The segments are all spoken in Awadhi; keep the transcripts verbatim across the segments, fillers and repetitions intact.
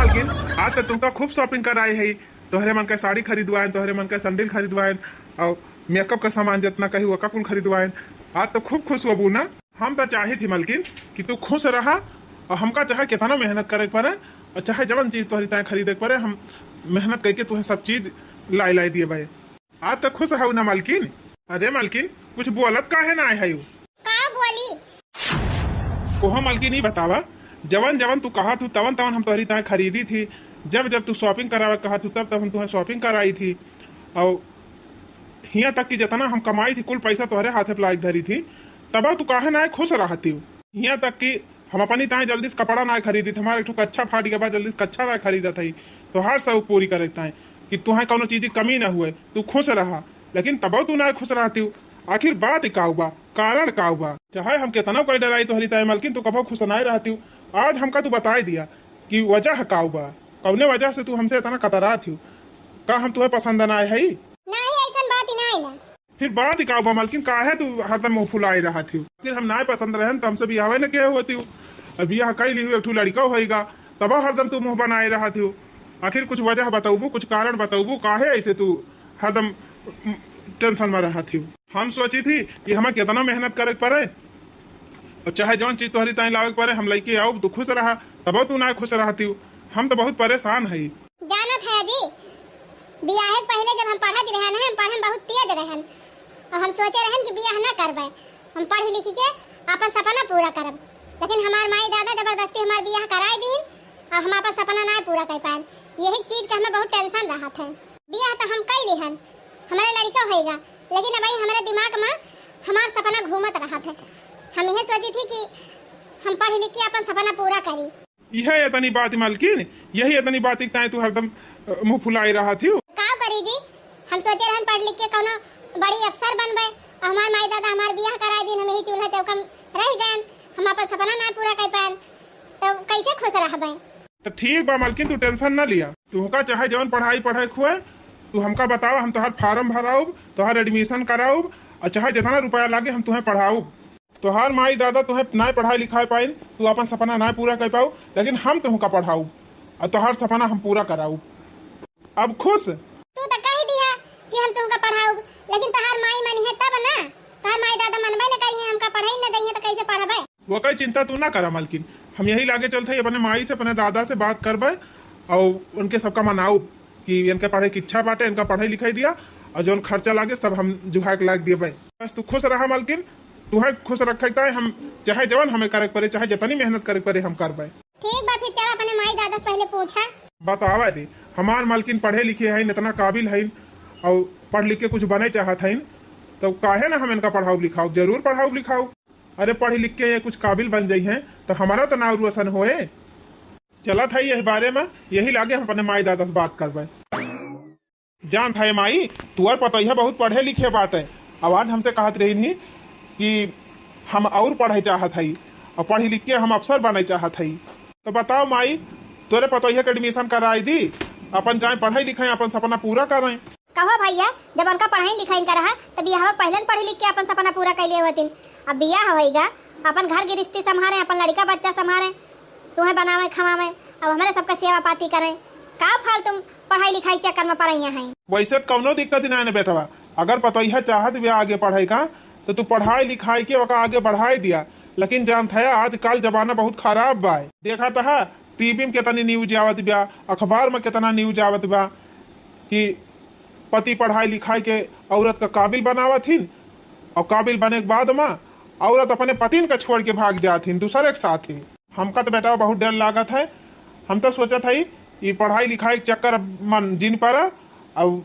लेकिन आज तो तुमका खूब shopping कराए है, तोहरे मन का साड़ी खरीदवाएन, तोहरे मन का sandal खरीदवाएन, और makeup का सामान जितना कही वो कुल खरीदवाएन। आज तो खूब खुश होबू ना। हम तो चाहे थी मलकिन कि तू खुश रहा, और हमका चाहे कितना मेहनत करे के पड़े, और चाहे जवन चीज तोहरी ताए खरीदे के पड़े, हम मेहनत करके तुहे सब चीज लाई लाई दिए भाई। आज तो खुश हऊ ना मलकिन? अरे मलकिन, कुछ बोलत काहे ना आए हऊ? का बोली? कोहो मलकिन, ई बतावा, जवन जवन तू कहा थू तवन तवन हम तोहरी ताए खरीदी थी। जब जब तू shopping करावे कहा थू तब तब हम तुहे shopping कराई थी। और हियाँ तक कि जितना हम कमाई थी कुल पैसा तोहरे हाथे पे लाइक धरी थी, तब तू काहे ना खुश रहती हूँ? हियाँ तक कि हम अपनी ताए जल्दी से कपड़ा ना खरीदी थी, हमारे एक ठो कच्छा फाट गया बा, जल्दी से कच्छा ना खरीदत हई। तोहार शौक पूरी करे ताए कि तुहे कौनो चीज की कमी ना हुए, तू खुश रहा। लेकिन तबो तू ना खुश रहती हूँ। आखिर बात काऊ बा, कारण काऊ बा? चाहे हम कितना कोई डराई तोहरी ताए मलकिन, तू कबो खुश ना रहती हूँ। आज हमका तू बताई दिया कि वजह काऊ बा, कौने वजह से तू हमसे इतना कतरात हूँ। का हम तुहे पसंद ना आए हई? नहीं, ऐसन बात ही नहीं ना। फिर बात काऊ बा मलकिन, काहे तू हरदम मुँह फुलाए रहत हूँ? फिर हम ना पसंद रहन तो हमसे बियाह न के होती हूँ। अब बियाह कई ली हूँ, एक ठो लड़का होएगा, तब हरदम तू मुँह बनाए रहत हूँ। आखिर कुछ वजह बताऊबू, कुछ कारण बताऊबू, काहे ऐसे तू हरदम tension में रहत हूँ? हम सोची थी कि हमें कितना मेहनत करे के पड़े, और चाहे जौन चीज तोहरी ताई लावे के पड़े, हम लइके आउब, तू खुश रहा, तबो तू ना खुश रहती हूँ। हम तो बहुत परेशान हई। जानत है जी, बियाहे के पहले जब हम पढ़त रहन, हम पढ़े में बहुत तेज रहन, और हम सोचे रहन कि बियाह ना करबे, हम पढ़ लिख के अपन सपना पूरा करब। लेकिन हमार माई दादा जबरदस्ती हमार बियाह कराए दीन, और हम अपन सपना ना पूरा कर पाएन। यही चीज के हमें बहुत tension रहत है। बियाह तो हम कई लिहन, हमारे लड़का होएगा, लेकिन अब हमारे दिमाग में हमार सपना घूमत रहत है। हम यह सोची थी कि हम पढ़ लिख के अपन सपना पूरा करी। यह इतनी बात मलकिन, यही इतनी बात एक ताई तू हरदम, अ, मुँह फुलाए रहत हूँ। का करी जी, हम सोचे रहन पढ़ लिख के कौनो बड़ी अफसर बनबे, और हमार माई दादा हमार बियाह कराए दीन, हम यही चूल्हा चौका में रह गए, हम अपन सपना ना पूरा कर पाएन, तो कैसे खुश रहबे? तो ठीक बा मलकिन, तू tension ना लिया। तुहका चाहे जवन पढ़ाई पढ़े खुए, तू हमका बतावा, हम तोहार form भराउब, तोहार admission कराउब, और चाहे जितना रुपया लागे हम तुहे पढ़ाउब। तोहार माई दादा तुहे ना पढ़ाई लिखाई पाइन, तू अपन सपना ना पूरा कर पाऊ, लेकिन हम तुहका पढ़ाउब और तोहार सपना हम पूरा कराउब। अब खुश? तू तो कह दिया कि हम तुहका पढ़ाउब, लेकिन तोहार माई मनी है तब ना। तोहार माई दादा मनबे न करिए, हमका पढ़ाई न दइए तो कैसे पढ़बे? वो कई चिंता तू ना करा मलकिन, हम यही लागे चलत हई, अपने माई से, अपने दादा से बात करबे और उनके सबका मनाउब कि इनके पढ़े की इच्छा बाटे, इनका पढ़ाई लिखाई दिया और जौन खर्चा लागे सब हम जुहा के लाग दिए। बस तू खुश रहा मलकिन, तुहे खुश रखे ताई हम चाहे जवन हमें करे के पड़े, चाहे जितनी मेहनत करे के पड़े हम करबे। ठीक बा, फिर चल अपने माई दादा से पहले पूछा। बतावा दे, हमार मलकिन पढ़े लिखे हईन, इतना काबिल हईन और पढ़ लिख के कुछ बने चाहत हईन, तो काहे ना हम इनका पढ़ाउब लिखाउब, जरूर पढ़ाउब लिखाउब। अरे पढ़ लिख के ये कुछ काबिल बन जइहें तो हमारा तो नाव रोशन होए। चलत है यही बारे में, यही लागे हम अपने माई दादा से बात करबे। जानत है माई, तुअर पतोहिया बहुत पढ़े लिखे बाटे। अब आज हमसे कहत रही नहीं कि हम और पढ़े चाहत हई और पढ़ लिख के हम अफसर बने चाहत हई। तो बताओ माई, तोरे पतोहिया के admission कराई दी, अपन जाए पढ़े लिखे, अपन सपना पूरा करें। कहो भैया, जब उनका पढ़ाई लिखाई का रहा, तब बियाह पहले न पढ़ लिख के अपन सपना पूरा कर लिए होतिन। अब बियाह होइगा, अपन घर गृहस्थी संभारे, अपन लड़का बच्चा संभारे, तुम्हें बनावे खवावे, अब हमारे सबका सेवा पाती करें। का फालतू पढ़ाई लिखाई चक्कर में पड़े हैं? वैसे तो कौनो दिक्कत ही ना है बेटवा, अगर पतोहिया चाहत बिया आगे पढ़े का, तो तू पढ़ाई लिखाई के ओका आगे बढ़ाई दिया। लेकिन जानत है आजकल जमाना बहुत खराब बा। देखत है टीवी में कितनी news आवत बा, अखबार में कितना news आवत बा कि पति पढ़ाई लिखाई के औरत का काबिल बनावत हिन और काबिल बने के बाद में औरत अपने पतिन का छोड़ के भाग जात हिन दूसरे के साथ ही। हमका तो बेटा बहुत डर लागत है। हम तो सोचत हई ई पढ़ाई लिखाई के चक्कर मन जिन पर, और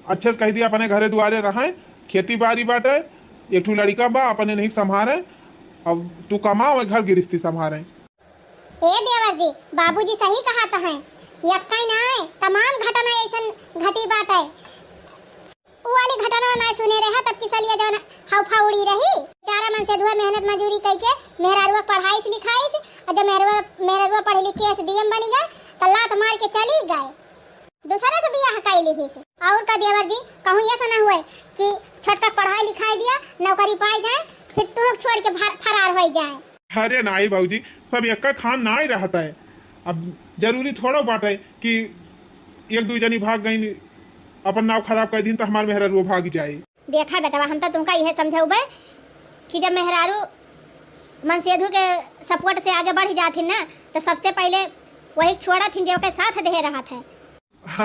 अच्छे से कह दिया अपने घरे दुआरे रहें, खेती बाड़ी बाटे, एक ठो लड़का बा अपने नहीं संभारे, अब तू कमाओ घर गृहस्थी संभारे। ए देवर जी, बाबूजी सही कहत हैं, यक्कई नाय, तमाम घटना ऐसन घटी बाटे। उ वाली घटना ना सुने रहे, तब की सलिया जवन हौफा उड़ी रही। चारा मन से धुआ मेहनत मजूरी कई के मेहरारुआ पढ़ाइस लिखाइस, और जब मेहरुआ, मेहरारुआ पढ़ लिख के एसडीएम बनी गए, तो लात मार के चली गए, दूसरा से बियाह कई लिहिस। और का देवर जी, कहूँ ऐसा ना हुए कि छोटका पढ़ाई लिखाई दिया, नौकरी पाई जाए, फिर तू छोड़ के फर-, फरार हो जाए। अरे नाई बाबूजी, सब एक खान नाई रहता है। अब जरूरी थोड़ो बाटे कि एक दुइ जनी भाग गईन, अपन नाव खराब कर दीन, तो हमार मेहरारू भाग जाए। देखा बेटवा, हम तो तुमका इहे समझौबे कि जब मेहरारू मनसेधु के सपोर्ट से आगे बढ़ जाथिन ना, तो सबसे पहले वही छोड़त हिन, जे ओके साथ दे रहत है।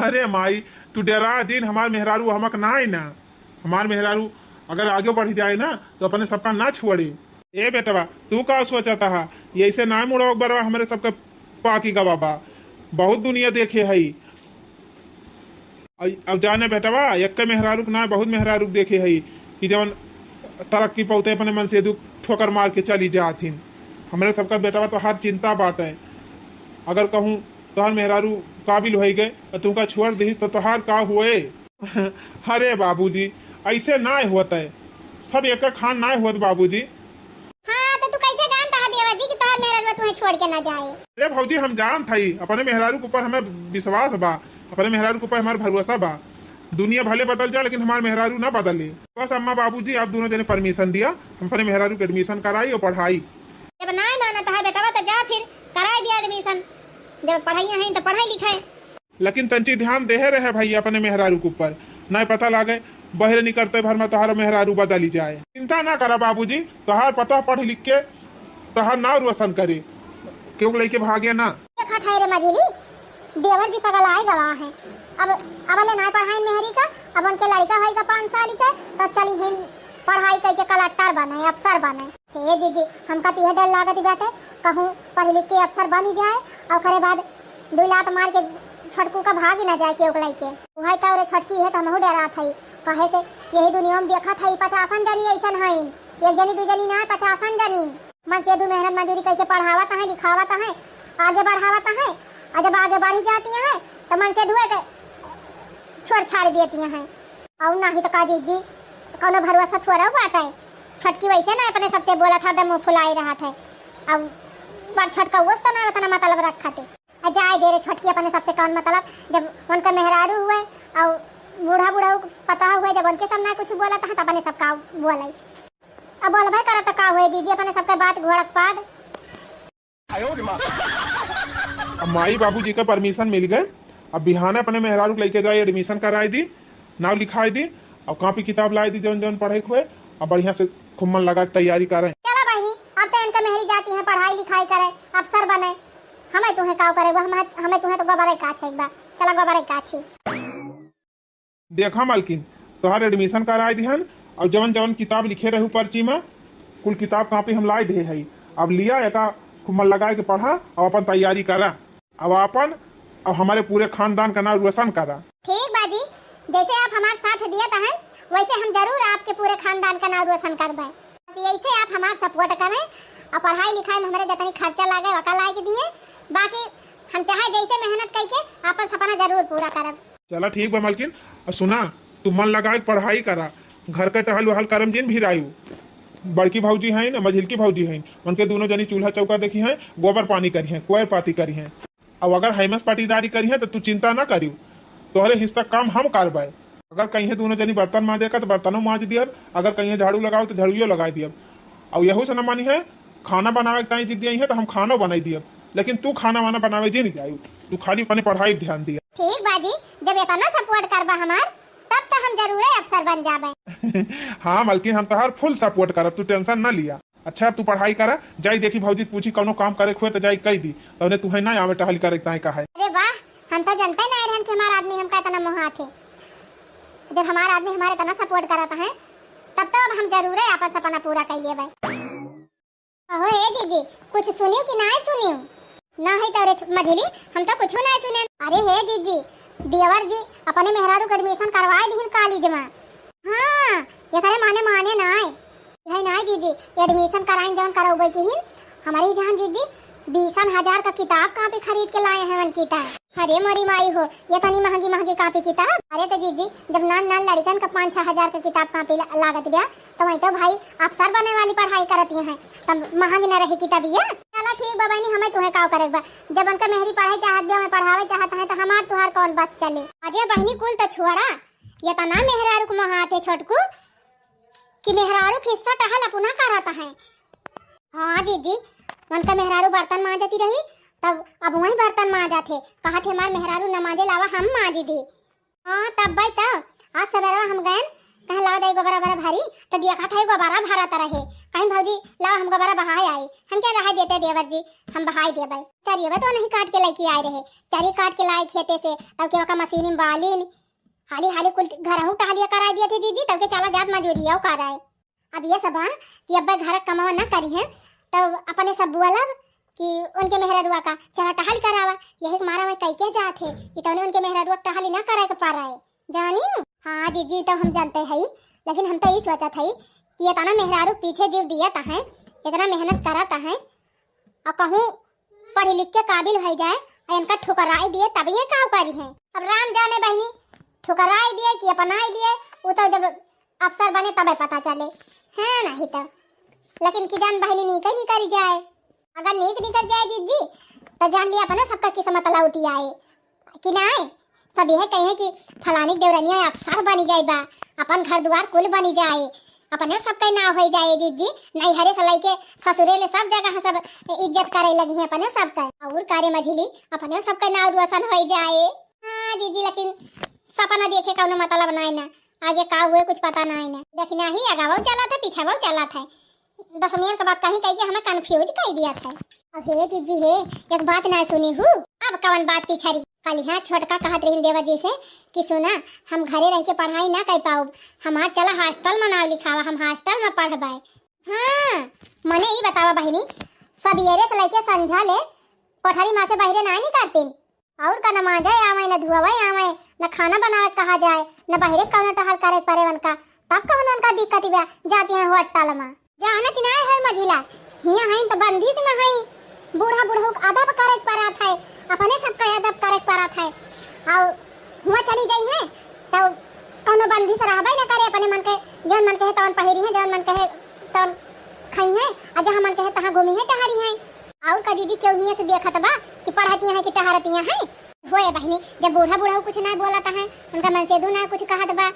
अरे माई, तू डेरा जिन, हमार मेहरारू हमक ना आई ना। हमार मेहरारू अगर आगे बढ़ जाए ना, तो अपने सबका ना छोड़े। ए बेटवा, तू का सोचत हा? ऐसे ना मुड़ो बरवा, हमरे सबके पाकी गवा बा। बहुत दुनिया देखे हई। अब जाने बेटवा, एक्के मेहरारू के ना, बहुत मेहरारू के देखे हई कि जवन तरक्की पौते अपने मनसेधु ठोकर मार के चली जात हिन। हमरे सबका बेटवा तोहार चिंता बाटे। अगर कहूँ तोहार मेहरारू काबिल होई गए तो तुमका छोड़ दिहिस तो तोहार का हुए? अरे बाबूजी, ऐसे ना होत है, सब एक खान ना होत बाबूजी। हाँ, तो तू कैसे जानत हा देवर जी कि तोहार मेहरारू तुम्हें छोड़ के ना जाए? अरे भौजी, हम जानत हई, अपने मेहरारू के ऊपर हमें विश्वास बा, अपने मेहरारू के ऊपर हमार भरोसा बा। दुनिया भले बदल जाए, लेकिन हमार मेहरारू ना बदले। बस अम्मा बाबूजी, आप दोनों जने परमिशन दिया, हम अपने मेहरारू के एडमिशन कराई और पढ़ाई। जब ना मानत है बेटवा, तो जा फिर कराई दिया एडमिशन। जब पढ़ाइयाँ हैं तो पढ़ाई लिखाई। लेकिन तंची ध्यान देहे रहे भाई अपने मेहरारू के ऊपर, ना पता लागे बहरे निकलते भर में तोहार मेहरारू बदली जाए। चिंता ना करा बाबूजी, तोहार पता पढ़ लिख के तोहार नाव रोशन करे, क्यों लेके भागे ना। देखा ठाई रे मझिली, देवर जी पगलाए गवा है। अब, अब ले ना पढ़ाई मेहरी का, अब उनके लड़का होई का पाँच साल के, तो चली हिन पढ़ाई करके कलेक्टर बने, अफसर बने। हे जीजी, हमका तो यह डर लागत बाटे, कहूँ पढ़ लिख के अफसर बन ही जाए और ओकरे बाद दुई लात मार के छोटकू का भाग ही ना जाए केहू के लइके। उहै तो रे छोटकी है तो हमहू डरात हई, कहे से यही दुनिया में देखत हई पचासन जनी ऐसन हईन, एक जनी दू जनी ना पचासन जनी। मनसेधु मेहनत मजूरी करके पढ़ावत है, लिखावत है, आगे बढ़ावत है, और जब आगे बढ़ जाती हैं तो मनसेधुए के छोड़ छाड़ देती हैं। और नाही तो का जीजी, कौनो भरोसा थोड़ा बाटे। छोटकी वैसे ना अपने सबसे बोलत, हरदम मुँह फुलाई रहत है। अब बड़ छोटका वो तो ना उतना मतलब रखत है। आ जाए दे रे छोटकी, अपने सबसे कौन मतलब, जब उनका मेहरारू हुए और बूढ़ा बूढ़ा पता हुए, जब उनके सामने कुछ बोलत है तो अपने सबका बोले। अब बोलबे करत तो का हुए जीजी, अपने सबके बात घोड़क पाद। अब माई बाबूजी का परमिशन मिल गए, अब बिहाने अपने मेहरारू के लेके जाए, एडमिशन कराए दी, नाव लिखाए दी, और कॉपी किताब लाए दी, जौन जौन पढ़े के हुए, अब बढ़िया से खूब मन लगा के तैयारी करें। चला बहिनी, अब तो इनका मेहरी जाती है पढ़ाई लिखाई करे, अफसर बने, हमें तुम्हें काव करे, वो हमें, हमें तुम्हें तो गोबरे काछे एक बार, चला गोबरे काछी। देखा मालकिन, तोहार एडमिशन कराए दिहन, और जवन जवन किताब लिखे रहू पर्ची में, कुल किताब कॉपी हम लाए दे हई। अब लिया, एका खूब मन लगाए के पढ़ा और अपन तैयारी करा। अब अपन और हमारे पूरे खानदान का नाम रोशन करा। ठीक बाजी, जैसे आप हमार साथ दिया तहन, वैसे हम जरूर आपके पूरे खानदान का नाम रोशन करबे। बस यही से आप हमार सपोर्ट करें और पढ़ाई लिखाई में हमारे जितनी खर्चा लागे, वका लाए के दिए। बाकी हम चाहे जैसे मेहनत करके आपन सपना जरूर पूरा करब। चला ठीक बा मालकिन। और सुना, तू मन लगा के पढ़ाई करा, घर के टहल वहल करम जिन भी रायू। बड़की भौजी हैं न मझिलकी भौजी हैं, उनके दोनों जनी चूल्हा चौका देखी हैं, गोबर पानी करी हैं, कोयर पाती करी हैं। अब अगर हैमस पाटीदारी करी हैं तो तू चिंता ना करियो, तोहरे हिस्सा काम हम करबे। अगर कहीं दोनों जनी बर्तन मांजे का तो बर्तनों मांज दियब, अगर कहीं झाड़ू लगाओ तो झाड़ुओ लगा दियब। और यहू से न मानी है, खाना बनावे के ताई जिद्दी आई है तो हम खानो बनाई दियब, लेकिन तू खाना वाना बनावे जी नहीं जायू, तू खाली अपने पढ़ाई ध्यान दिया। ठीक बाजी, जब इतना सपोर्ट करबा हमार, तब तो हम जरूरे अफसर बन जाबे। हाँ मालकिन, हम तोहार फुल सपोर्ट करब, तू टेंशन ना लिया। अच्छा, अब तू पढ़ाई करा, जाई देखी भौजी से पूछी कौनो काम करे के हुए तो जाई कही दी, तौने तुहे ना आवे टहल करे के ताई कहे। अरे वाह, हम तो जनते नहीं रहन कि हमार आदमी हमका इतना मोहात है। जब हमार आदमी हमारे इतना सपोर्ट करत है, तब तो अब हम जरूरे आपन सपना पूरा कर लेबे। अहो हे जीजी, कुछ सुनियो कि नाय सुनियो? ना है तो रे छ-, मझिली, हम तो कुछ नाय सुने। अरे हे जीजी, देवर जी अपने मेहरारू के एडमिशन करवाए दिहिन कॉलेज में। हाँ, एकरे माने माने नाय। है नाय जीजी, एडमिशन कराइन जौन करौबे किहिन, हमारी जान जीजी बीसन हजार का किताब कॉपी खरीद के लाए हैं वन किताब। अरे मोरी माई हो, ये तनी महंगी महंगी कॉपी किताब। अरे तो जीजी, जब नान नान लड़िकन का पाँच छह हजार का किताब कॉपी ला-, लागत ब्या, तो वही तो भाई अफसर बने वाली पढ़ाई करती हैं, तब महंग न रही किताबिया। चला ठीक बा बहनी, हमें तुहे काव करे बा, जब उनका मेहरी पढ़ाई चाहत ब्या, हमें पढ़ावे चाहत है, तो हमार तुहार कौन बस चले। अरे बहनी कुल तो छोड़ा, ये तना मेहरारू को मोहात है छोटकू, कि मेहरारू के हिस्सा टहल अपना करत है। हाँ जीजी, उनका मेहरारू बर्तन मांजती रही, तब अब वही बर्तन मांजत हे, कहत हे, "हमार मेहरारू न मांजे, लावा हम मांजी दी।" हाँ, तब भाई तब आज सवेरवा हम गएन, कहे, "लावा जाई गोबरा बरा भरी," तो देखत है गोबरा भरत रहे। कहीं, "भौजी, लावा हम गोबरा बहाए आई।" "हम क्या बहाए देते देवर जी, हम बहाए देबे।" चरियवा तो नहीं काट के लेके आए रहे, चरी काट के लाए खेते से, तब के ओका मशीन में बालिन, हाली हाली कुल घरहू टहलिया कराए दिए थे जीजी, तब के चला जात मजूरिया कराए। अब ये सब, हाँ, कि अब्बे घर कमावा ना करी है, तो अपने सब बोलब कि उनके मेहररुआ का चला टहल करावा, यही के मारा मैं कह के जात है कि तौने उनके मेहररुआ का टहल ना करे के पारा है, जानी? हाँ जीजी, तो हम जानते हैं, लेकिन हम तो यही सोचत है कि इतना मेहरारू पीछे जीव दिया ता है, इतना मेहनत करा ता है, और कहूँ पढ़ लिख के काबिल हो जाए और इनका ठुकराई दिए तब ये का करी है। अब राम जाने बहनी, ठुकराई दिए कि अपनाई दिए, वो तो जब अफसर बने तबे पता चले, है नहीं तो। लेकिन कि जान बहनी नीक ही निकल जाए, अगर नीक निकल जाए जीजी, तो जान लिया अपना सबका किस्मत लौटी आए कि नाय। सब यह कहे कि फलानी देवरनिया अफसर बनी गई बा, अपन घर दुआर कुल बनी जाए, अपने सबके नाव हो जाए जीजी। नैहरे से लेके ससुरे ले सब जगह सब इज्जत करे लगी है अपने सबके। और का रे मझिली, अपने सबके नाव रोशन हो जाए। हाँ जीजी, लेकिन सपना देखे कौनो मतलब नाय ना, आगे का हुए कुछ पता नाय ना। देखी नाही, आगावो चलत है, पीछावो चलत है। दसमियन के बात कहीं कही के हमें confuse कर दिया था। अब हे जीजी हे, एक बात ना सुनी हूँ। अब कवन बात पिछड़ी? कल यहाँ छोटका कहत रही देवर जी से कि सुना, हम घरे रह के पढ़ाई ना कर पाउब, हमार चला hostel में नाव लिखावा, हम hostel में पढ़बाए। हाँ, मने ई बतावा बहिनी, सबेरे से लेके संझा ले कोठरी में से बाहरे ना निकलतीन? और का, न मांजे आवे, न धुआवे आवे, न खाना बनावे कहा जाए, न बाहरे कौनो टहल करे परे उनका, तब कौन उनका दिक्कत बा, जाती हैं hostel में। जानत ना है मझिला, हियां हैं तो बंदिश में हैं, बूढ़ा बूढ़ऊ के अदब करे के पड़त है, अपने सबका अदब करे के पड़त है। और हुआ चली जाई है तो कौनो बंदिश रहबे न करे, अपने मन के जौन मन कहे तौन पहिरी है, जौन मन कहे तौन खाई है, और जहाँ मन कहे तहाँ घूमी है, टहरी है। और का जीजी, केहू हियां से देखत बा कि पढ़तियां हैं कि टहरतियां हैं? होए बहिनी, जब बूढ़ा बूढ़ऊ कुछ ना बोलत हैं, उनका मनसेधू ना कुछ कहत बा,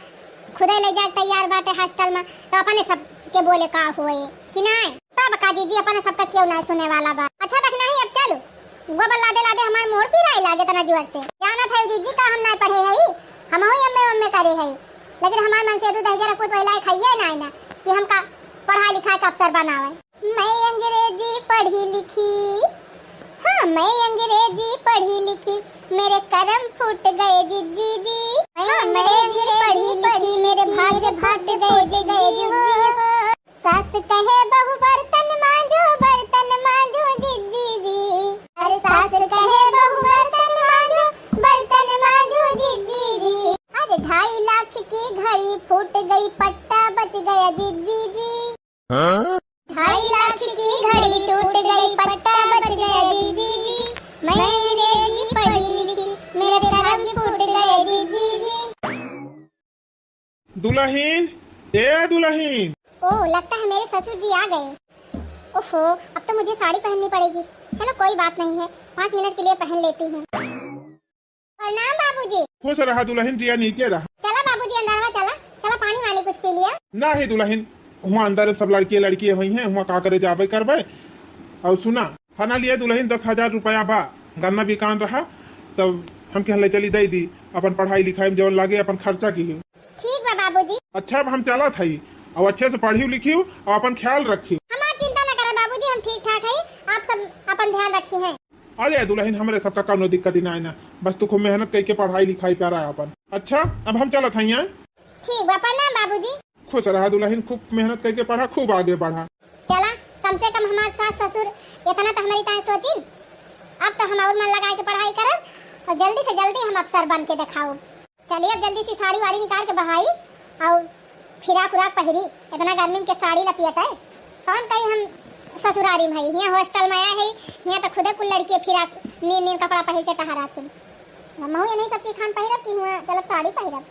खुदे ले जाए तैयार बाटे hostel में, तो अपने सब के बोले का होए कि नाय? तब का जीजी, अपने सबका केहू ना सुने वाला बा। अच्छा, देख नहीं, अब चलो, गोबर लादे लादे हमार मुड़ पिराए लागे तना जोर से। जानत है जीजी का हम ना पढ़े हई, हम हो एमए ओमए करे हई, लेकिन हमार मनसेधू दहिजरा पूत वही लायक हइये नाय ना कि हमका पढ़ाई लिखाई के अफसर बनावे। मैं अंग्रेजी पढ़ी लिखी, हाँ, मैं अंग्रेजी पढ़ी लिखी, मेरे करम फूट गए जिज्जी जी। मैं अंग्रेजी पढ़ी लिखी, मेरे भाग्य फूट गए जिज्जी हो। सास कहे बहू बर्तन मांजो, बर्तन मांजो जिज्जी जी। अरे सास कहे बहू बर्तन मांजो, बर्तन मांजो जिज्जी जी। अरे ढाई लाख की घड़ी फूट गई, पट्टा बच गया जिज्जी जी। हाँ? ढाई लाख की घड़ी टूट गई, पट्टा बच गया जिज्जी जी। मैं अंग्रेजी पढ़ी लिखी, मेरे करम फूट गए जिज्जी जी। दुलहिन, ए दुलहिन। ओह, लगता है मेरे ससुर जी आ गए। ओहो, अब तो मुझे साड़ी पहननी पड़ेगी। चलो, कोई बात नहीं है, पाँच मिनट के लिए पहन लेती हूँ। प्रणाम बाबूजी। खुश रहा दुलहिन, जिया नीके रहा। चला बाबूजी, अंदरवा चला, चला पानी वानी कुछ पी लिया। नाही दुलहिन, हुआँ अंदर सब लड़किए लड़किए होइहैं, हुआँ का करे जाबे करबे। और सुना, हना लिए दुलहिन दस हजार रुपया बा, गन्ना बिकान रहा, तब हम कहले चली दे दी, अपन पढ़ाई लिखाई में जौन लागे अपन खर्चा की। ठीक बा बाबूजी। अच्छा, अब हम चलत हई, और अच्छे से पढ़ियो लिखियो और अपन ख्याल रखियो। हमार चिंता न करे बाबूजी, हम ठीक ठाक हई, आप सब अपन ध्यान रखिहैं। अरे दुलहिन, हमरे सबका कौनो दिक्कत ही ना है ना, बस तू खूब मेहनत करके पढ़ाई लिखाई करा अपन। अच्छा, अब हम चलत हई, हैं? ठीक बा, प्रणाम बाबूजी। खुश रहा दुलहिन, खूब मेहनत करके पढ़ा, खूब आगे बढ़ा। चला, कम से कम हमार सास ससुर इतना तो हमारी ताईं सोचिन। अब तो हम और मन लगा के पढ़ाई करब और जल्दी से जल्दी हम अफसर बन के देखाउब। चलिए, अब जल्दी से साड़ी वाड़ी निकाल के बहाई और फिराक उराक पहिरी। इतना गर्मी में के साड़ी लपियत है, कौन कही हम ससुरारी में हई, हियाँ hostel में आया है, हियाँ तो खुदे कुल लड़की फिराक नीन नीन कपड़ा पहिर के टहराथिन। हमहू ये नहीं सबकी खान पहिरब कि हुआँ चलब साड़ी पहिरब।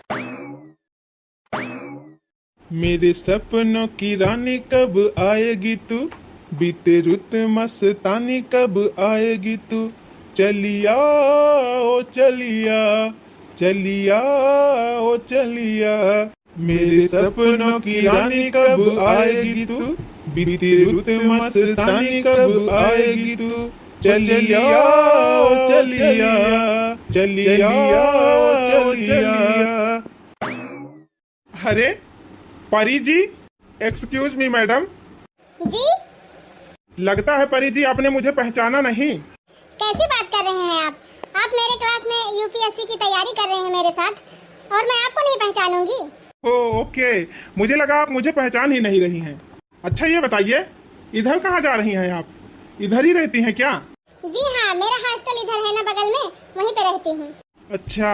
मेरे सपनों की रानी कब आएगी तू, बीते रुत मस्तानी कब आएगी तू, चलिया ओ चलिया, चलिया ओ चलिया। मेरे सपनों की रानी कब आएगी तू, बीती रुत मस्तानी कब आएगी तू, चलिया, चलिया, चलिया, चलिया। अरे परी जी, excuse me madam। जी? लगता है परी जी, आपने मुझे पहचाना नहीं। कैसी बात कर रहे हैं आप? आप मेरे क्लास में यूपीएससी की तैयारी कर रहे हैं मेरे साथ, और मैं आपको नहीं पहचानूंगी। ओ, ओके, मुझे लगा आप मुझे पहचान ही नहीं रही हैं। अच्छा ये बताइए, इधर कहाँ जा रही हैं आप? इधर ही रहती हैं क्या? जी हाँ, मेरा हॉस्टल इधर है ना बगल में, वहीं पे रहती हूँ। अच्छा,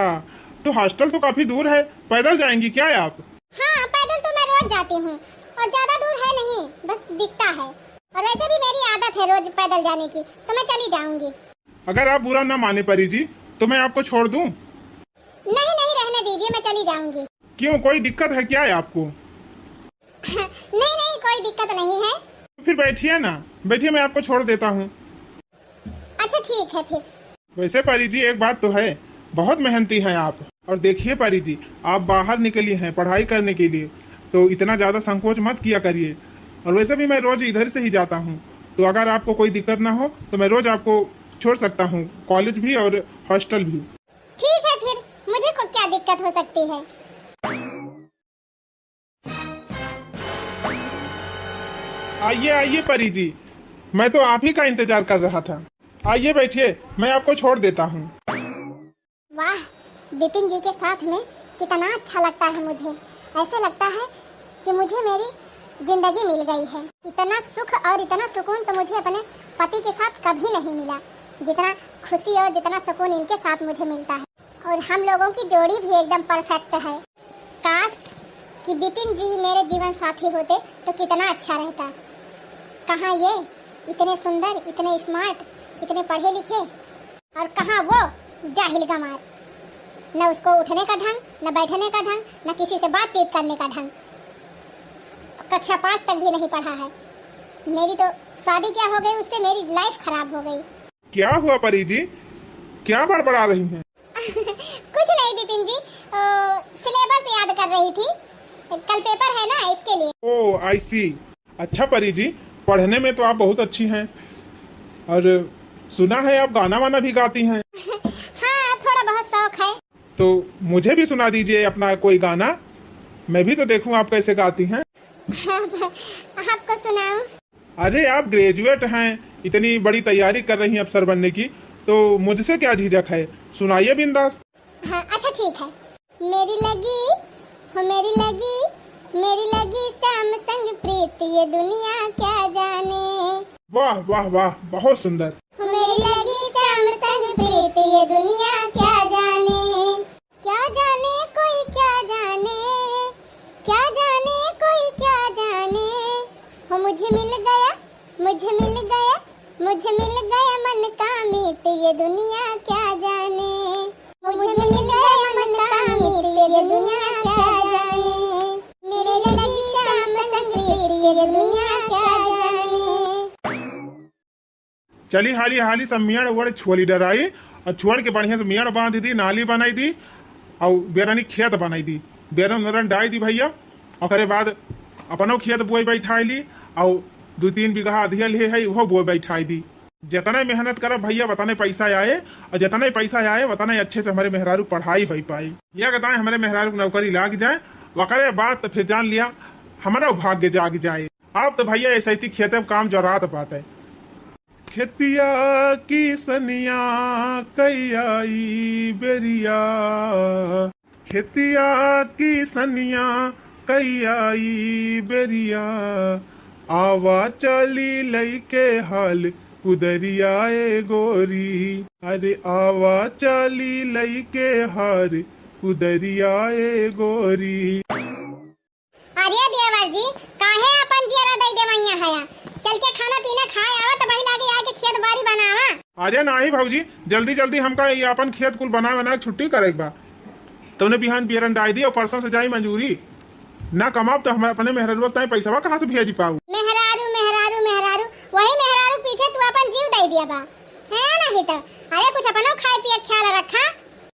तो हॉस्टल तो काफी दूर है, पैदल जाएंगी क्या आप? हाँ, पैदल तो मैं रोज जाती हूँ और ज्यादा दूर है नहीं, बस दिखता है। और वैसे भी मेरी आदत है रोज पैदल जाने की, तो मैं चली जाऊंगी। अगर आप बुरा ना माने परी जी, तो मैं आपको छोड़ दूं? नहीं, नहीं, रहने दीजिए, मैं चली जाऊंगी। क्यों, कोई दिक्कत है क्या है आपको? नहीं, नहीं, कोई दिक्कत नहीं है। तो फिर बैठिए ना, बैठिए, मैं आपको छोड़ देता हूँ। अच्छा, ठीक है फिर। वैसे परी जी, एक बात तो है, बहुत मेहनती हैं आप। और देखिए परी जी, आप बाहर निकली हैं पढ़ाई करने के लिए, तो इतना ज़्यादा संकोच मत किया करिए। और वैसे भी मैं रोज़ इधर से ही जाता हूँ, तो अगर आपको कोई दिक्कत ना हो तो मैं रोज़ आपको छोड़ सकता हूँ, कॉलेज भी और हॉस्टल भी। ठीक है फिर, मुझे को क्या दिक्कत हो सकती है? आइए, आइए परी जी, मैं तो आप ही का इंतजार कर रहा था। आइए बैठिए, मैं आपको छोड़ देता हूँ। वाह, बिपिन जी के साथ में कितना अच्छा लगता है मुझे। ऐसे लगता है कि मुझे मेरी जिंदगी मिल गई है। इतना सुख और इतना सुकून तो मुझे अपने पति के साथ कभी नहीं मिला, जितना खुशी और जितना सुकून इनके साथ मुझे मिलता है। और हम लोगों की जोड़ी भी एकदम परफेक्ट है। काश कि बिपिन जी मेरे जीवन साथी होते तो कितना अच्छा रहता। कहाँ ये इतने सुंदर, इतने स्मार्ट, इतने पढ़े लिखे, और कहाँ वो जाहिल गंवार। न उसको उठने का ढंग, न बैठने का ढंग, न किसी से बातचीत करने का ढंग। कक्षा पाँच तक भी नहीं पढ़ा है। मेरी तो शादी क्या हो गई, उससे मेरी लाइफ खराब हो गई। क्या हुआ परी जी, क्या बड़बड़ा रही हैं? कुछ नहीं बिपिन जी, सिलेबस याद कर रही थी, कल पेपर है ना, इसके लिए। ओ, आई सी। अच्छा परी जी, पढ़ने में तो आप बहुत अच्छी हैं, और सुना है आप गाना वाना भी गाती हैं। हाँ, थोड़ा बहुत शौक है। तो मुझे भी सुना दीजिए अपना कोई गाना, मैं भी तो देखूं आप कैसे गाती हैं। आपको सुनाऊं? अरे, आप ग्रेजुएट हैं, इतनी बड़ी तैयारी कर रही हैं अफसर बनने की, तो मुझसे क्या झिझक है, सुनाइए बिंदास। हाँ, अच्छा ठीक है। मेरी लगी, हो मेरी लगी, मेरी लगी श्याम संग प्रीत, ये दुनिया क्या जाने। वाह, वाह, वाह, बहुत सुंदर। हो मेरी लगी श्याम संग प्रीत, ये दुनिया क्या जाने। क्या जाने कोई क्या जाने, क्या जाने कोई क्या जाने। हो मुझे मिल गया, मुझे मिल गया, मुझे मिल गया मन का मीत, ये दुनिया क्या जाने। हो मुझे मिल गया मन का मीत, ये दुनिया क्या जाने। मेरे लगी श्याम संग प्रीत, ये दुनिया क्या जाने। चली हाली हाली सब मेड़ उड़ छोली डराई, और छोड़ के बढ़िया से मेड़ बांध दी, नाली बनाई दी, और बेरनी खेत बनाई दी, बेरन उरन डाई दी भैया। ओकरे बाद अपनो खेत बोई बैठाई ली, और दू तीन बीघा अधिया ले है, उहो बोई बैठाई दी। जितने मेहनत करब भैया, उतने पैसा आए, और जितने पैसा आए, उतने अच्छे से हमरे मेहरारू पढ़ाई होई पाई। या कहता है हमरे मेहरारू के नौकरी लाग जाए, ओकरे बाद तो फिर जान लिया, हमारा भाग्य जाग जाए। अब तो भैया ऐसे ही खेते में काम जोरात बाटे। खेतिया की सनिया कई आई बेरिया, खेतिया की सनिया कई आई बेरिया, आवा चली लइके हाल कुदरिया ए गोरी, अरे आवा चली लइके हार कुदरिया ए गोरी। अरे देवर जी, काहे अपन जियरा दई देवैया हया? चल के खाना पीना खाए आवा, तब वही लागे आके खेत बाड़ी बनावा। अरे नाही भौजी, जल्दी जल्दी हमका ये अपन खेत कुल बनाए बनाए छुट्टी करे के बा। तउने बिहान बियरन डाई दी और परसों से जाई मजूरी। ना कमाब तो हम अपने मेहररुआ ताई पैसवा कहाँ से भेजी पाऊ? मेहरारू, मेहरारू, मेहरारू, वही मेहरारू पीछे तू अपन जीव दई दिया बा, है नहीं तो। अरे कुछ अपनो खाए पिए ख्याल रखा।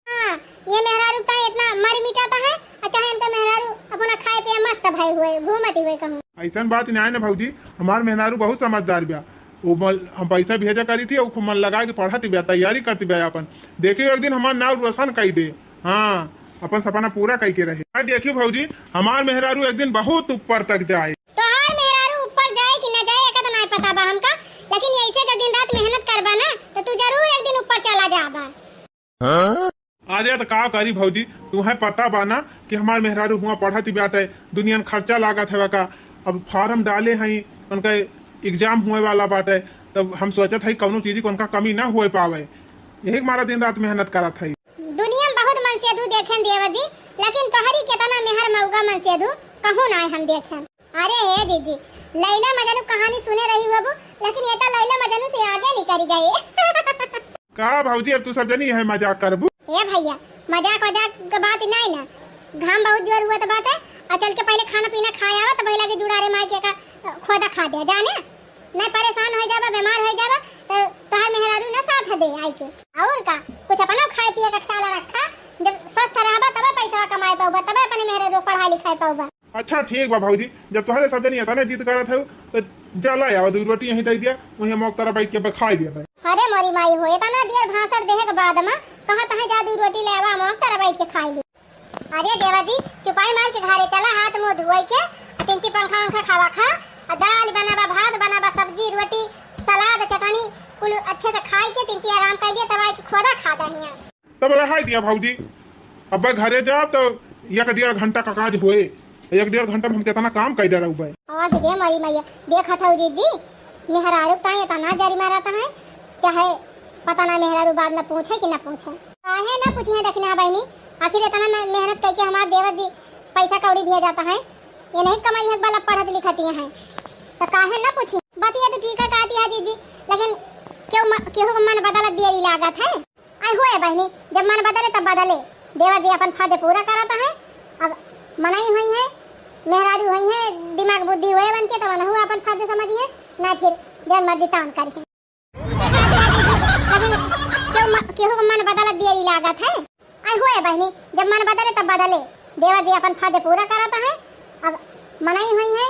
हाँ, ये मेहरारू ताई इतना मर मिटाता है, अच्छा है इनका मेहरारू अपना खाए पिए मस्त भई हुए, घूमती हुए कहूँ। ऐसन बात नहीं है ना भौजी, हमार मेहरारू बहुत समझदार बिया। वो मन, हम पैसा भेजा करी थी, वो खूब मन लगा के पढ़त बिया, तैयारी करत बिया अपन। देखियो एक दिन हमार नाव रोशन कई दे। हाँ, अपन सपना पूरा कई के रहे। आ देखियो भौजी, हमार मेहरारू एक दिन बहुत ऊपर तक जाए। तोहार मेहरारू ऊपर जाए कि न जाए, एका तो नाय पता बा हमका, लेकिन ऐसे जो दिन रात मेहनत करबा ना, तो तू जरूर एक दिन ऊपर चला जाबा। अरे तो का करी भौजी, तुहें पता बा ना कि हमार मेहरारू हुआ पढ़त ही बाटे, दुनिया में खर्चा लागत है का। अब फार्म डाले हई, उनका एग्जाम हुए वाला बाटे, तब हम सोचत हई कौनो चीज के उनका कमी ना हुए पावे, यही के मारा दिन रात मेहनत करत हई। दुनिया में बहुत मनसेधू देखेन देवर जी, लेकिन तोहरी केतना मेहर मौगा मनसेधू कहूँ ना हम देखेन। अरे हे दीदी, लैला मजनू कहानी सुने रही होबू, लेकिन ये तो लैला मजनू से आगे निकल गए। का भौजी, अब तू सब जनी यह मजाक करबू? ए भैया, मजाक वजाक के बात नहीं ना, घाम बहुत जोर हुआ तो बाटे, आ चल के पहले खाना पीना खाए आवा, तो पहले के जुड़ारे माई के का खोदा खा दे जाने, नहीं परेशान हो जाबा, बीमार हो जाबा, तो तोहार मेहरारू ना साथ दे आई के। और का, कुछ अपना खाए पिए का ख्याल रखा, जब स्वस्थ रहबा तबे पैसा कमाए पाऊबा, तबे अपने मेहरारू पढ़ाई लिखाए पाऊबा। अच्छा ठीक बा भौजी, जब तोहरे सब जनी एतना जिद करत हऊ, तो जा ला आवा, दू रोटी यहीं दे दिया, वहीं मौक तरह बैठ के खाई दिया भाई। अरे मोरी माई हो, एतना देर भाषण देहे के बाद मा कहा तहे जा दू रोटी ले आवा, मौक तरह बैठ के खाई ले। अरे देवर जी, चुपाई मार के घरे चला, हाथ मुंह धोए के, आ तिनची पंखा वंखा खावा खा, आ दाल बनाबा, भात बनाबा, सब्जी रोटी सलाद चटनी कुल अच्छे से खाई के तिनची आराम कर लिया, तब आई के खोदा खा दहिया। तब रहाई दिया भौजी, अब घरे जाब तो एक डेढ़ घंटा का काज होए, एक डेढ़ घंटा में हम कितना काम कर डराऊ बे। और रे मोरी मैया, देखत हऊ जीजी, मेहरारू ताई इतना जरी मारत है, चाहे पता ना मेहरारू बात न पूछे कि न पूछे। काहे न पूछी है दखिना बहनी, आखिर इतना मे-, मेहनत करके हमार देवर जी पैसा कौड़ी भेजत है, ये नहीं कमाई है वाला पढ़त लिखत ही है, तो काहे न पूछी? बतिया तो ठीक है कहती है जीजी, लेकिन केहू म-, केहू के मन बदलत देरी लागत है। आई होए बहनी, जब मन बदले तब बदले। देवर जी अपन फर्ज पूरा करत है। अब मनई हुई है, मेहरारू हुई है, दिमाग बुद्धि हुए बन के, तब उनहू अपन फर्ज समझिए, ना फिर जन मर्जी तान करिए। लेकिन केहू म-, केहू के मन बदलत देरी लागत है। आई होए बहनी, जब मन बदले तब बदले। देवर जी अपन फर्ज पूरा करत है। अब मनई हुई है,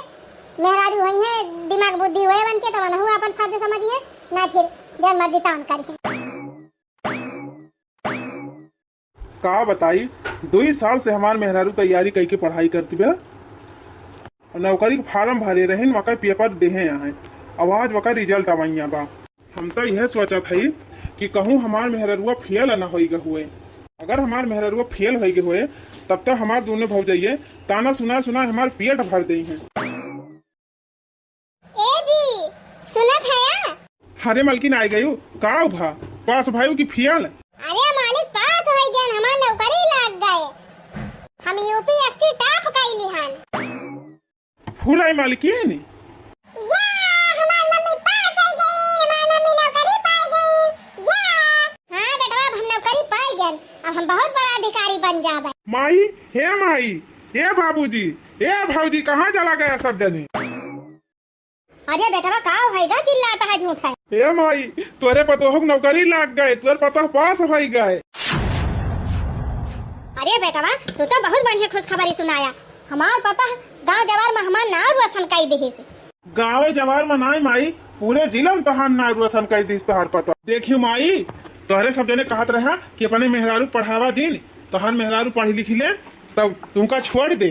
मेहरारू हुई है, दिमाग बुद्धि हुए बन के, तब उनहू अपन फर्ज समझिए, ना फिर जन मर्जी तान करिए। का बताई, दुई साल से हमार मेहरारू तैयारी कइके पढ़ाई करती बा। नौकरी के फार्म भरे रहिन, वकर पेपर देहे आहे। अब आज वकर रिजल्ट आवइया बा। हम तो यह सोचत हई कि कहूँ हमार मेहरारुआ फेल ना होई गए हुए। अगर हमार मेहरारुआ फेल होई गए हुए, तब तो हमार दोनों भौजइये ताना सुना सुना हमार पेट भर देई हैं। ए जी, सुनत हया? अरे मलकिन, आइ गयू, का भा? पास भयू कि फेल? अरे मालिक, पास होइ गयन, हमार नौकरी लाग गए। हम यूपीएससी टॉप कइली हन। फुराई मालकिन। या, हमार मम्मी पास होइ गई, हमार मम्मी नौकरी पाइ गई। या। हाँ बेटवा, अब हम नौकरी पाइ गयन, अब हम बहुत बड़ा अधिकारी बन जाबे। माई, हे माई, हे बाबूजी, हे भौजी, कहाँ चला गया सब जने? अरे बेटवा, का होइगा चिल्लाता है झूठा? ए माई, तोरे पतोह के नौकरी लाग गए, तोर पतोह पास होइ गए। अरे बेटवा, तू तो बहुत बढ़िया खुशखबरी सुनाया। हमार पतोह गाँव जवार में हमार नाव रोशन कई दिहिस। गाँव जवार में नाई माई, पूरे जिला में तोहार नाव रोशन कई दिहिस तोहार पतोह। देखियो माई, तोहरे सब जने कहत रहा कि अपने मेहरारू पढ़ावा जिन, तोहार मेहरारू पढ़ी लिखी ले, तब तुमका छोड़ दे।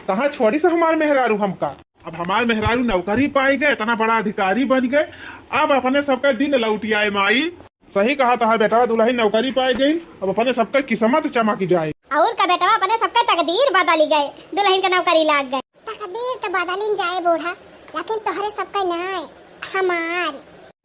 कहाँ छोड़ी से हमार मेहरारू हमका? अब हमार मेहरारू नौकरी पाइ गए, इतना बड़ा अधिकारी बन गए, अब अपने सबका दिन लौटि आए माई। सही कहत हा बेटवा, दुलहिन नौकरी पाइ गई, अब अपने सबका किस्मत चमक जाए। और का बेटवा, अपने सबका तकदीर बदलि गए, दुलहिन के नौकरी लाग गए। तकदीर तो बदलिन जाए बूढ़ा, लेकिन तोहरे सबका नाय, हमार।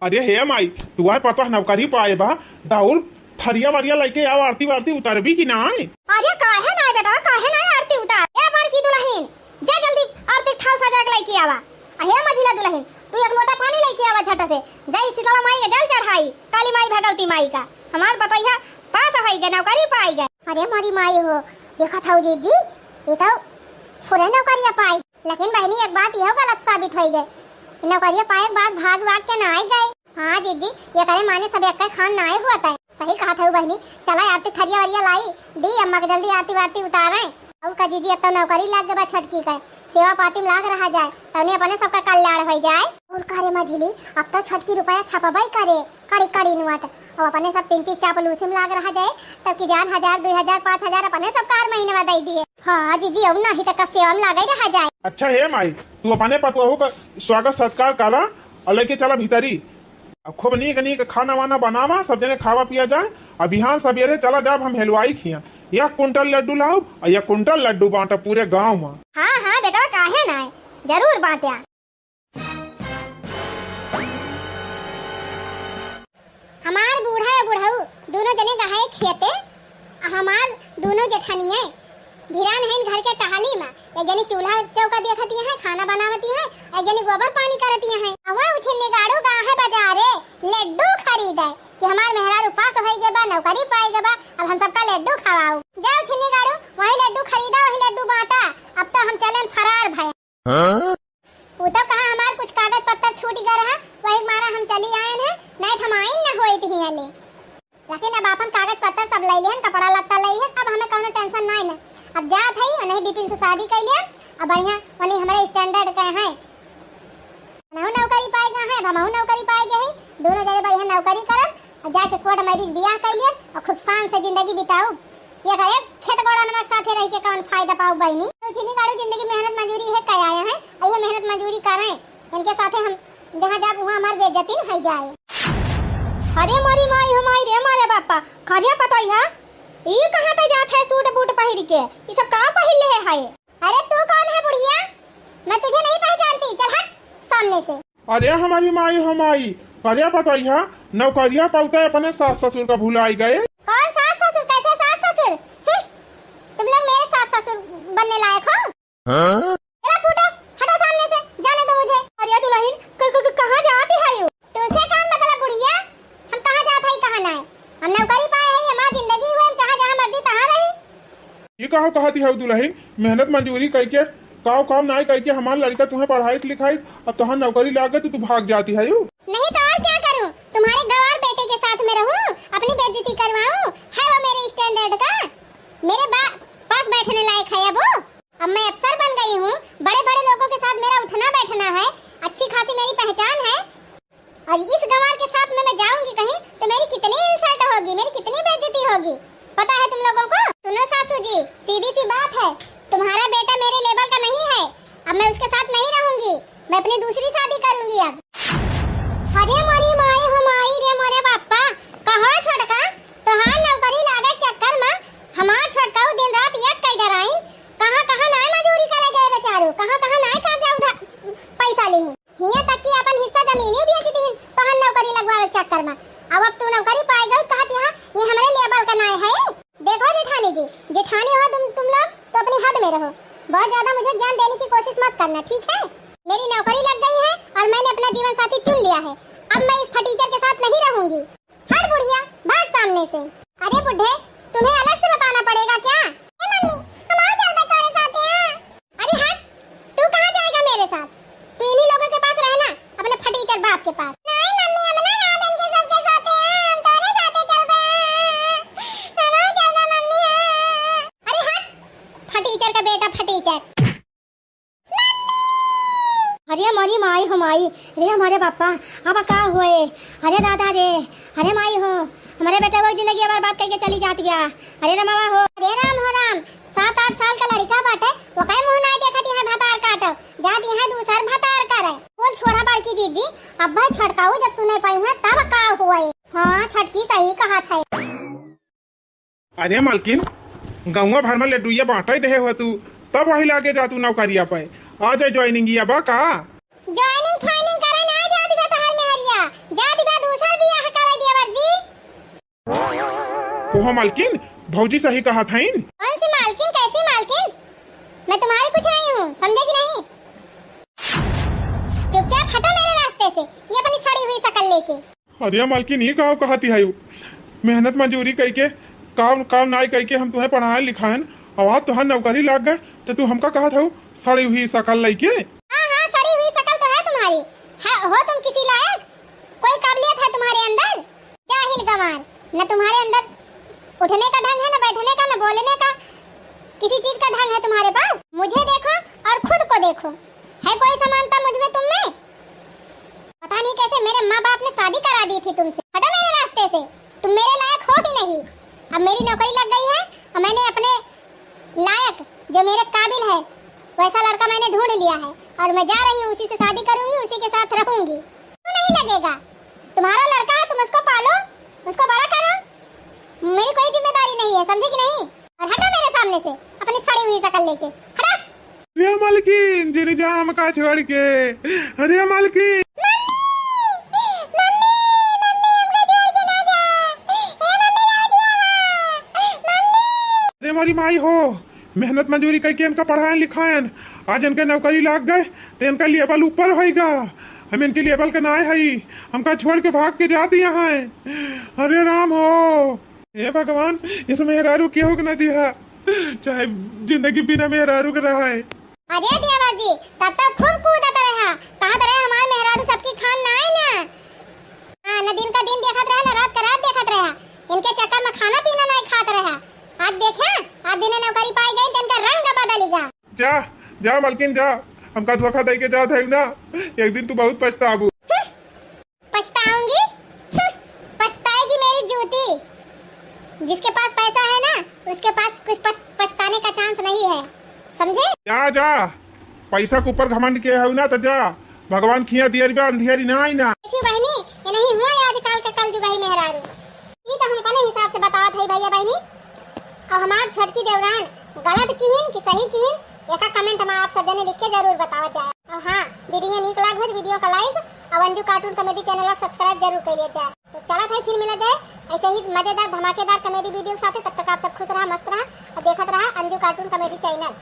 अरे हे माई, तुहार पतोह नौकरी पाए बा, दौड़ थरिया वरिया लइके आव, आरती वारती उतारबी कि नाय? अरे काहे नाय बेटवा, काहे नाय आरती उतार? ए बड़की दुलहिन, जा जल्दी आरती थाल सजा के लइके आवा। आ हे मझिला दुलहिन, तू एक लोटा पानी लइके आवा झट से। जाई शीतला माई के जल चढ़ाई, काली माई भगवती माई का। हमार पतोहिया पास होइ गए, नौकरी पाइ गए। अरे मोरी माई हो, देखत हऊ जीजी, ये तो फुरे नौकरिया पाई। लेकिन बहनी, एक बात यह गलत साबित होइ गए, नौकरिया पाए के बाद भाग वाग के नाई गए। हाँ जीजी, ये करे माने सब एक खान नाय हुआ तय। सही कहत हऊ बहनी, चला आरती थरिया वरिया लाई, दी अम्मा के जल्दी आरती वारती उतारे। और का जीजी, अब तो नौकरी लाग गए बा छटकी के, सेवा पाती में लाग रहा जाए, तौने अपने सबका कल्याण होइ जाए। करे मझिली, अब तो छोटकी रुपया छपबई करे, कड़ी कड़ी नोट। अब अपने सब पिंची चापलूसी में लाग रहा जाए, तब की जान हजार, दुई हजार, पाँच हजार अपने सब कार महीने में दई दिए। हाँ जीजी, अब नहीं तो कस्से हम लागे रहा जाए। अच्छा हे माई, तू अपने पतोहू का स्वागत सत्कार करा और लेके चला भीतरी। अब खूब नीक नीक खाना वाना बनावा, सब जने खावा पिया जाए। अब बिहान सबेरे चला जाब हम हेलवाई खिया, एक कुंटल लड्डू लाउब और एक कुंटल लड्डू बांटब पूरे गाँव में। हाँ हाँ बेटा, काहे ना, जरूर बांट्या। हमार बूढ़ा या बुढ़ऊ दोनों जने गए खेते, आ हमार दोनों जेठनिये भिरान हैं घर के टहली में। एक जनी चूल्हा चौका देखती है, खाना बनावती है, एक जनी गोबर पानी करती है। अवा उछिन्नी गाड़ू गा है बाजारे लड्डू खरीदे कि हमार मेहरारू पास होई गे बा, नौकरी पाई गे बा, अब हम सबका लड्डू खवाऊ। जाओ छिन्नी गाड़ू, वही लड्डू खरीदा, वही लड्डू बांटा, अब तो हम चलन फरार भय। हाँ? उ तो कहा हमार कुछ कागज पत्तर छूट गए रहा, वही मारा हम चली आयन है, नहीं तो हम आइन न होइत हियाँ ले। लेकिन अब आपन कागज पत्तर सब ले लिहन, कपड़ा लत्ता ले लिहन, अब हमें कौनो tension नहीं न। अब जात है, उन्हें बिपिन से शादी कर लिया, अब बढ़िया, उन्हें हमारे standard के हैं। उन्हें नौकरी पाए गए हैं, अब हमहू नौकरी पाए गए हैं, दोनों जने बढ़िया नौकरी करब, और जाके court marriage बियाह कर लिया, और खूब शान से जिंदगी बिताऊ। ये करे खेत गोड़ा नमक साथे रह के कौन फायदा पाऊ बहनी? तो छिनी गाड़ू जिंदगी मेहनत मजूरी है, कह आया है, और ये मेहनत मजूरी करें, इनके साथे हम जहाँ जाब वहाँ हमार बेइज्जती न होइ जाए। अरे मोरी माई हो माई रे मोरे बापा, करिया पतोहिया, ई कहाँ तो जात है सूट बूट पहिर के, ई सब का पहिर ले है? अरे तू कौन है बुढ़िया, मैं तुझे नहीं पहचानती, चल हट सामने से। अरे हमारी माई हो माई, करिया पतोहिया, नौकरिया पौते अपने सास ससुर का भुलाई गए। कौन सास ससुर, कैसे सास ससुर? हम्म, तुम लोग मेरे सास ससुर बनने लायक हो? हाँ? चला फूटो, हटो सामने से, जाने दो मुझे। अरे दुल्हन, क-, क-, क-, कहाँ जाती है यू? तुमसे कौन मतलब बुढ़िया? हम कहाँ जात हई, कहाँ नाय? हम नौकरी पाए हई, हमार जिंदगी हुए, हम जहाँ जहाँ मर्जी तहाँ रही। ये कहो कहती है दुल्हन, मेहनत मजूरी कइके, काव काम नाय कइके हमार लड़का तुम्हें पढ़ाइस लिखाइस, अब तोहार नौकरी लाग गई तो तू भाग जाती है यू? नहीं तो और क्या करूँ? तुम्हारे गंवार बेटे के साथ में रहूँ, अपनी बेइज्जती करवाऊँ? है वो मेरे standard का? मेरे बा-, पास बैठने लायक है अब वो? अब मैं अफसर बन गई हूँ, बड़े-बड़े लोगों के साथ मेरा उठना बैठना है, अच्छी खासी मेरी पहचान है। और इस गंवार के साथ में मैं जाऊंगी कहीं तो मेरी कितनी insult होगी, मेरी कितनी बेइज्जती होगी, पता है तुम लोगों को? सुनो सासू जी, सीधी सी बात है, तुम्हारा बेटा मेरे level का नहीं है, अब मैं उसके साथ नहीं रहूंगी, मैं अपनी दूसरी शादी करूंगी अब। अरे मोरी माई हो माई रे मोरे बापा, कहो छोटका, तोहार नौकरी लागे चक्कर में हमार छोटका दिन रात एक कई डराइन, कहाँ कहाँ नाय मजूरी करे गए बेचारू, कहाँ कहाँ नाय कर्जा उधार पैसा ली। हियाँ तक कि अपन हिस्सा जमीन ही बेच दीन तोहन नौकरी लगवावे के चक्कर में। अब, अब तू नौकरी पाए गई, कहत यहाँ ये हमरे level का नाय है। देखो जेठानी जी, जेठानी हो तुम, तुम लोग तो अपनी हद में रहो, बहुत ज्यादा मुझे ज्ञान देने की कोशिश मत करना, ठीक है? मेरी नौकरी लग गई है और मैंने अपना जीवन साथी चुन लिया है। अब मैं इस फटीचर के साथ नहीं रहूंगी। हट बुढ़िया, भाग सामने से। अरे बुढ़े, तुम्हें अलग से बताना पड़ेगा क्या? ए मम्मी, हम आ जाएगा तुम्हारे साथ यहाँ। अरे हट, तू कहाँ जाएगा मेरे साथ? तू इन्हीं लोगों के पास रहना, अपने फटीचर बाप के पास। नहीं मम्मी, हम ना रहब इनके सबके साथ यहाँ, हम तोरे साथे चलबे। हम आ जाएगा मम्मी, हाँ। अरे हट, फटीचर का बेटा फटीचर। अरे मोरी माई हो माई, रे हमारे पापा, अब का होए? अरे दादा रे, अरे माई हो, हमारे बेटा वो जिंदगी बर्बाद करके चली जात बिया। अरे रे मामा हो। अरे राम हो राम, सात आठ साल का लड़का बाटे, वो कई मुंह नाय देखत यहाँ भतार काटो, जात यहाँ दूसर भतार करे। बोल छोड़ा बड़की जीजी, अब भाई छटकाऊ जब सुने पाई है तब का होए? हाँ, छटकी सही कहत है। अरे मालकिन, गौवा भर में लड्डुइया बांटे देहे हो तू, तब वही लागे जा तू नौकरिया पे। आ जाए joining या बा का? Joining फाइनिंग करे ना जा दिबा तहार मेहरिया, जा दिबा दूसर बियाह करे देवर जी। ओहो मालकिन, भौजी सही कहत हईन। कौन सी मालकिन, कैसी मालकिन? मैं तुम्हारी कुछ नहीं हूँ, समझे कि नहीं? चुपचाप हटो मेरे रास्ते से, ये अपनी सड़ी हुई शकल लेके। अरे मालकिन, ई का कहती है यू? मेहनत मजूरी कइके, काम, काम नाई कइके हम तुहें पढ़ाएन लिखाएन, अब आज तुहार नौकरी लाग गए, तो तू हमका कहत हऊ सड़ी हुई शकल लइके? हाँ, हाँ, सड़ी हुई शकल तो है तुम्हारी। है, हो तुम किसी लायक? कोई काबिलियत है तुम्हारे अंदर? जाहिल गंवार, न तुम्हारे अंदर उठने का ढंग है, न बैठने का, न बोलने का, किसी चीज का ढंग है तुम्हारे पास? मुझे देखो और खुद को देखो, है कोई समानता मुझ में तुम में? नहीं, कैसे मेरे माँ बाप ने शादी करा दी थी तुमसे। हटो मेरे रास्ते से, तुम मेरे लायक हो ही नहीं। अब मेरी नौकरी लग गई है और मैंने अपने लायक, जो मेरे काबिल है, वैसा लड़का मैंने ढूंढ लिया है और मैं जा रही हूँ, उसी से शादी करूंगी, उसी के साथ रहूंगी। क्यों नहीं लगेगा? तुम्हारा लड़का है, तुम उसको पालो, उसको बड़ा करो। मेरी कोई जिम्मेदारी नहीं है, समझे कि नहीं? और हटो मेरे सामने से अपनी सड़ी हुई शकल लेके, हटो। अरे मालकिन, जिन जा हमका छोड़ के। अरे मालकिन। मम्मी, मम्मी, मम्मी, हमका छोड़ के ना जा। ए मम्मी, लाओ दिया, मम्मी। अरे मोरी माई हो, मेहनत मजूरी करके इनका पढ़ाएन लिखाएन, आज इनके नौकरी लाग गए तो इनका लेवल ऊपर होइगा। हम इनके लेवल के नाय हई, हमका छोड़ के भाग के जाती यहाँ। अरे राम हो, हे भगवान, इस मेहरारू केहू के ना दिहा, चाहे जिंदगी बिना मेहरारू के रहा है। अरे देवर जी, तब तो खूब कूदत रहा, कहत रहे हमार मेहरारू सबकी खान ना आए ना। हाँ, न दिन का दिन देखत रहा, न रात का रात देखत रहा। इनके चक्कर में खाना पीना नहीं खात रहा। आज देखा, आज दिन नौकरी पाई गई, तो इनका रंग बदल गया। जा, जा मलकिन जा, हमका धोखा दे के जात है ना, एक दिन तू बहुत पछताबू। हम्म, पछताऊंगी? हम्म, पछताएगी मेरी जूती। जिसके पास पैसा है ना, उसके पास कुछ पछ-, पछताने का चांस नहीं है, समझे? जा, जा, पैसा के ऊपर घमंड के है ना, तो जा, भगवान खिया दियर बा, अंधियारी ना आई ना। देखियो बहिनी, ये नहीं हुआ, ये आजकल के कलजुग है मेहरारू। ई तो हम अपने हिसाब से बतावत है भैया बहिनी। और हमार छोटकी देवरान गलत किहिन कि सही किहिन, एका comment में आप सब जने लिख के जरूर बतावत जाए। और हाँ, video नीक लाग हो तो video का like और अंजू cartoon comedy channel का subscribe जरूर कर लिया जाए। तो चलत है, फिर मिला जाए ऐसे ही मजेदार धमाकेदार comedy video के साथे। तब तक आप सब खुश रहा, मस्त रहा और देखत रहा अंजू cartoon comedy channel।